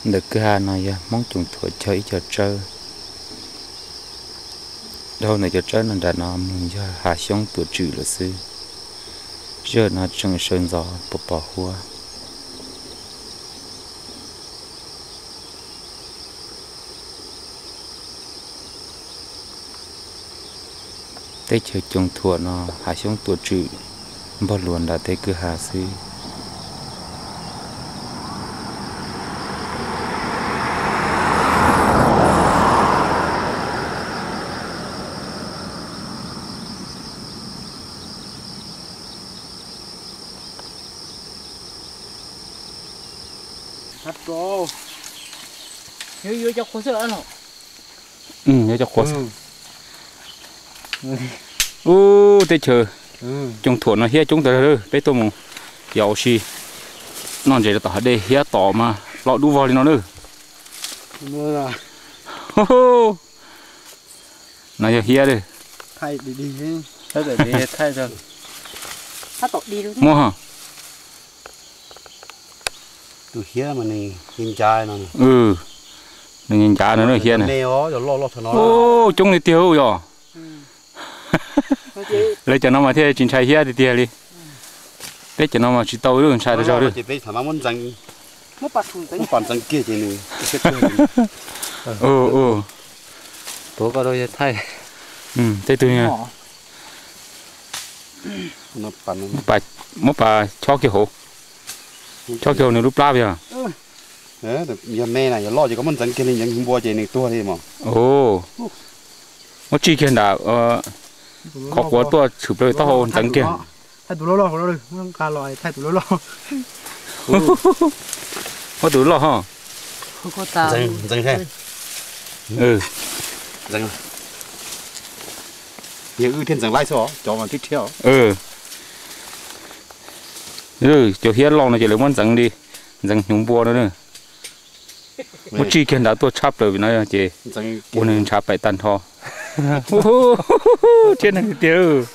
Ntawm kwj ha no yog Hmoob Coom Thuam cog ib co tsawb. Dhau ntawm cov tsawb no nram no mus yog hav xyoob Tuam Tswm lawm xwb. Sij hawm no tseem sawv ntxov pos pos huab. Teb chaws Coom Thuam no hav xyoob Tuam Tswm npog luas nram tej kwj ha xwb. Yuav cov qhuav xwb. Ub, teb chaws Coom Thuam no hiab coob tas zog lawm, peb tuaj mus yos ua si noj ntses rau tom hav dej hiab tom mas loj dub vog li no lawm. No yog hiab lawm. Muaj. Nws ncav no hiab na. Coob li tiag yog. Lawv cov no mas thiaj tsis ntshai hiab tiag tiag li. Peb cov no mas tsis tau ntshai tas zog li. Tej tug muab pas chob kiag hauv, chob kiag hauv nws lub plab yog. Yog me na, yog loj ces koj muab ntxeev kiag li ntxeev hnyuv npua ces nws tuag li mas. Muab tsij kiag nram qhov quav tuaj tshwm plaws taub hau ntxeev kiag. Muab tus loj ho. Cov hiab loj no ces lawv muab ntxeev li ntxeev hnyuv npua no. Muab tsij kiag nrad tuaj tshab plaws no ces ua nws ntshav paim tag nrho. Thiab neeg tiag,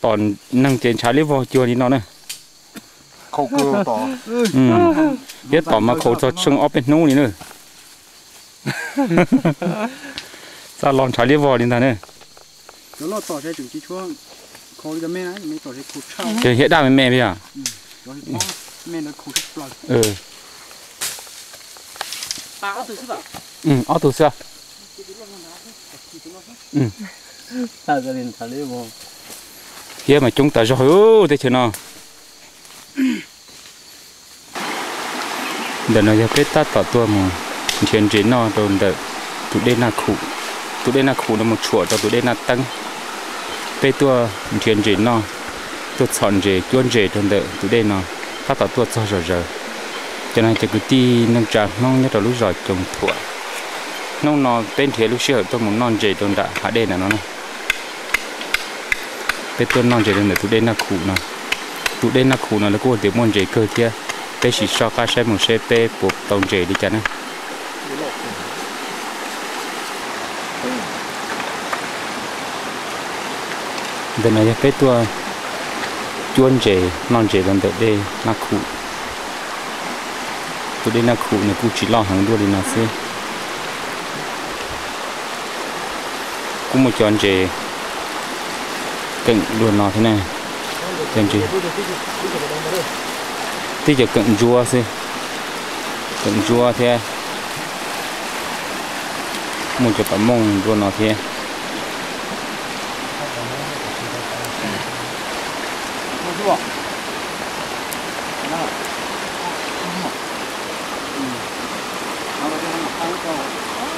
tom neeg ces ntshav liab vog cuag li no na. Thiab tom mas khaus txog tsheej ob peb hnub li na. Txaj los ntshav liab vog li ntag na. Ces hiab daj me me li yom. Ob tug xwb. Hiab mas coob tas zog teb chaws no. Ntawm no yog peb tab tom tuaj mus nrhiav ntses noj rau ntawm tus dej Naj Khum. Tus dej Naj Khum no mus tshuam rau tus dej Naj Teeb. Peb tuaj nrhiav ntses noj, tuaj txhom ntses cuab ntses rau ntawm tus dej no, tab tom tuaj txog zom zaws. Cov no cov kwv tij neej tsa Hmoob nyob rau lub zos Coom Thuam. Hnub no peb nrhiav lub sij hawm tuaj mus noj ntses rau nram hav dej ntawm no na. Peb tuaj noj ntses rau ntawm tus dej Naj Khum no. Tus dej Naj Khum no lawv kuj tias muaj ntses kawg thiab. Peb sim soj qab saib mus seb peb puas tau ntses li cas na. Ntawm no yog peb tuaj cuab ntses noj ntses rau ntawm dej Naj Khum. Tus dej Naj Khum nws kuj tsis loj heev, dua li no xwb. Kuj muaj cov ntses keem dua no thiab na. Cov ntses, tib cov keem ntsuab xwb, keem ntsuab thiab. Muaj cov pam mooj dua no thiab.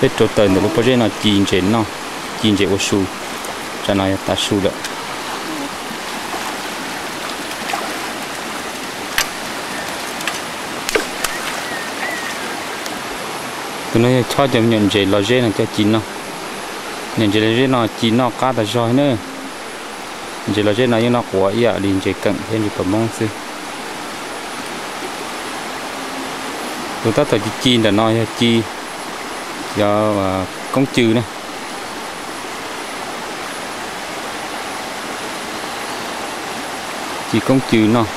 Peb rauv taws ntawm lub pob zeb no ci ntses noj, ci ntses ua su. Tsam no yog tav su lawm. Tus no yog chob cov me nyuam ntses los zeb no coj ci noj. Nyuam ntses los zeb no ci noj qab tas zog na. Ntses los zeb no yeej noj quav ib yam li ntses keem thiab ntses pam moob xwb. Tus tab tom ci ci ntawm no yog ci, yog koob cw na. Ci koob cw noj.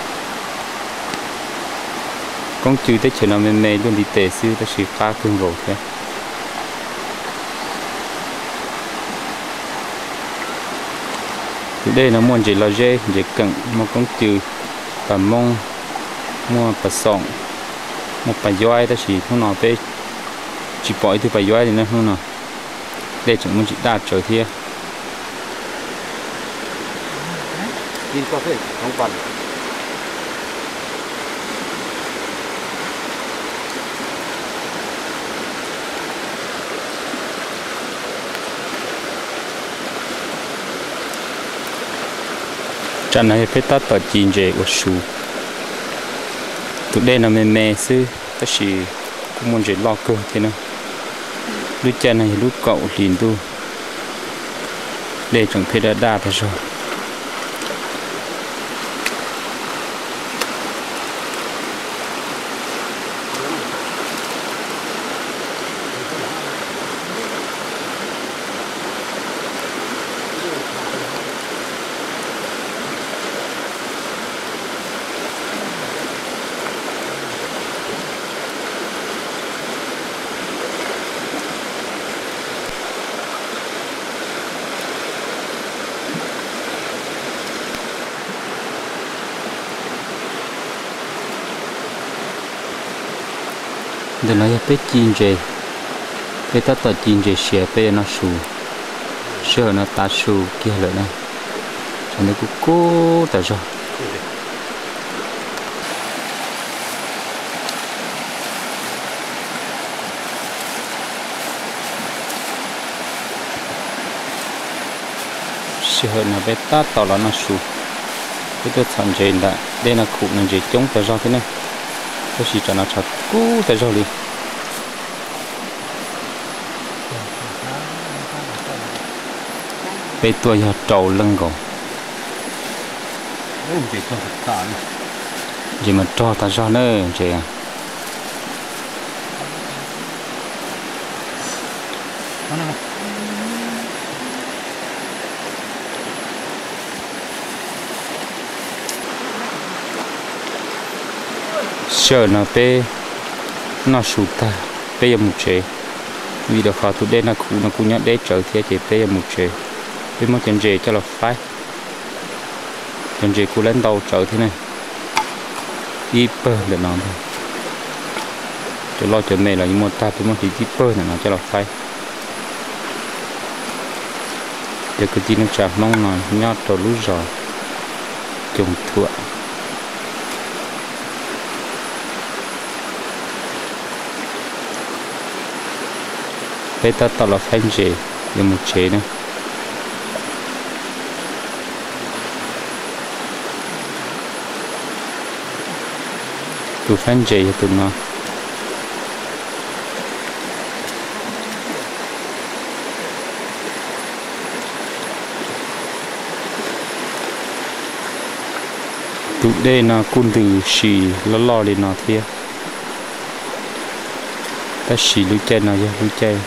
Koob Cw teb chaws no me me luaj ntiv tes xwb tab sis qab kawg nkaus thiab. Tus dej no muaj ntses lom zeb, ntses keem, muaj koob cw, pas moob, muaj pas xoom, muaj pas yuaib, tab sis hnub no peb tsis pom ib tug pas yuaib li na. Hnub no dej tseem muaj ntsis daj tsawv thiab. Tsam no yog peb tab tom ci ntses ua su. Tus dej no me me xwb tab sis kuj muaj ntses loj kawg thiab na. Lub caij no yog lub kaum hlis ntuj, dej tseem pheej daj daj tag zog. Ntawm no yog peb ci ntses, peb tab tom ci ntses siav peb yuav noj su. Sij hawm no tav su kiag lawm na, tshav ntuj kub kub tas zog. Sij hawm no peb tab tom los noj su, peb tuaj txhom ntses ntawm dej Naj Khum no ntses coob tas zog thiab na, tab sis tsam no tshav kub tas zog li. Peb tuaj yog rau leej nkaus. Ntses mas rog tas zog na ntses. Sij hawm no peb noj su tag, peb yuav mus tsev, vim rau qhov tus dej Naj Khum no kuj nyob deb tsawv thiab ces peb yuav mus tsev. Peb muab cov ntses coj los faib. Cov ntses kuj lawv ntau tsawv thiab ne, ib pawg ntawm no ntag. Cov loj cov me los yeej muaj tag, peb muab hliv tib pawg ntawm no coj los faib. Cov kwv tij neej tsa Hmoob no nyob rau lub zos Coom Thuam. Peb tab tom los faib ntses yuav mus tsev na. Tus faib ntses yog tus no. Tus dej no kuj ntws si loj loj li no thiab, tab sis lub caij no yog lub caij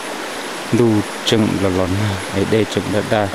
ntuj tseem los los nag es dej tseem daj daj.